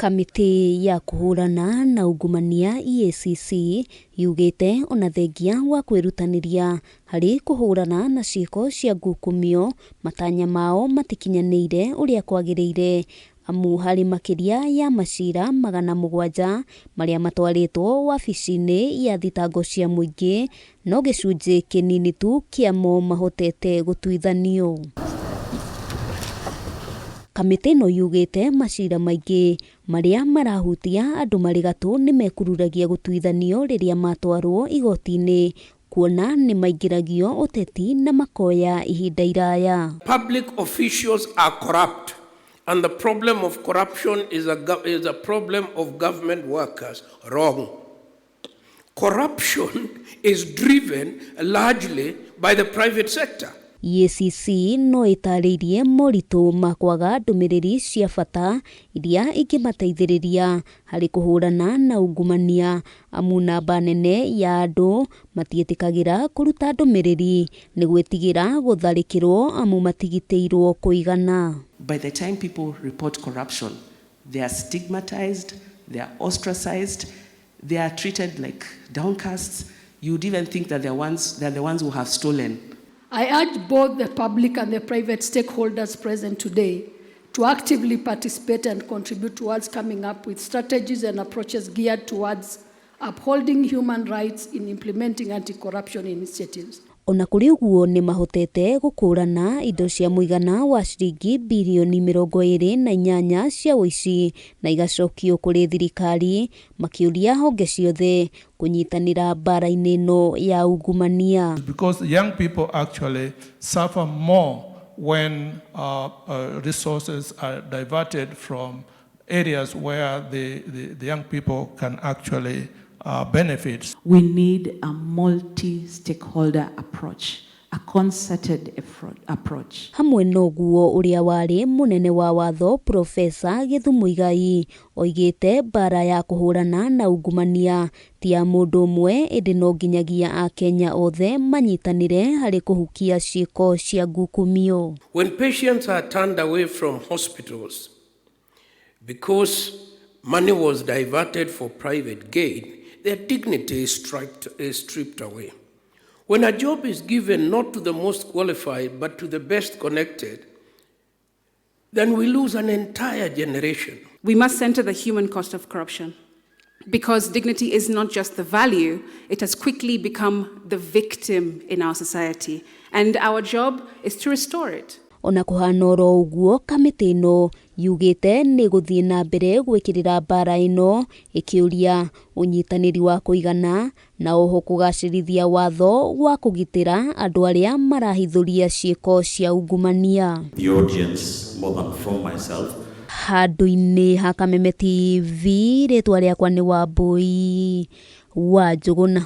Kamĩtĩ ya kũhũrana na ungumania EACC yugĩte ona thengia wa kwĩrutanĩria harĩ kũhũrana na ciĩko cia ngukumio, matanya mao matikinyanĩire ũrĩa kwagĩrĩire, amu harĩ makĩria ya macira 700 marĩa matwarĩtwo wabici-inĩ ya thitango cia mũingĩ, no gĩcunjĩ kĩnini tu kĩamo mahotete gũtuithanio. Kamĩtĩ ĩno yugĩte macira maingĩ marĩa marahutia andũ marĩ gatũ nĩ mekururagia gũtuithanio rĩrĩa matwarwo igoti-inĩ, kuona nĩ maingĩragio ũteti na makoya ihinda iraya. Public officials are corrupt, and the problem of corruption is a problem of government workers. Wrong. Corruption is driven largely by the private sector. EACC no ĩtarĩirie moritũ ma kwaga ndũmĩrĩri cia bata iria ingĩmateithĩrĩria harĩ kũhũrana na ungumania, amu namba nene ya andũ matiĩtĩkagĩra kũruta ndũmĩrĩri nĩ gwĩtigĩra gũtharĩkĩrwo amu matigitĩirwo kũigana. By the time people report corruption, they are stigmatized, they are ostracized, they are treated like downcasts. You'd even think that they're the ones who have stolen. I urge both the public and the private stakeholders present today to actively participate and contribute towards coming up with strategies and approaches geared towards upholding human rights in implementing anti-corruption initiatives. Ona kũrĩ ũguo, nĩ mahotete gũkũrana indo cia mũigana wa ciringi birioni 28 cia ũici na igacokio kũrĩ thirikari, makĩũria honge ciothe kũnyitanĩra mbara-inĩ ĩno ya ungumania. Because young people actually suffer more when resources are diverted from areas where the young people can actually benefit. We need a multi-stakeholder approach, a concerted effort, approach. Hamwe na ũguo, ũrĩa warĩ mũnene wa watho Profesa Githu Muigai oigĩte mbara ya kũhũrana na ungumania ti ya mũndũ ũmwe, ĩndĩ no nginyagia Akenya othe manyitanĩre harĩ kũhukia ciĩko cia ngukumio. When patients are turned away from hospitals because money was diverted for private gain, their dignity is stripped away. When a job is given not to the most qualified but to the best connected, then we lose an entire generation. We must center the human cost of corruption because dignity is not just the value, it has quickly become the victim in our society. And our job is to restore it. Ona kũhana oro ũguo, kamĩtĩ ĩno yugĩte nĩ gũthiĩ na mbere gwĩkĩrĩra mbara ĩno, ĩkĩũria ũnyitanĩri wa kũigana na oho kũgacĩrithia watho wa kũgitĩra andũ arĩa marahithũria ciĩko cia ungumania. The audience more than from myself. Handũ-inĩ ha Kameme TV, rĩtwa rĩakwa nĩ Wambui wa Njũgũna.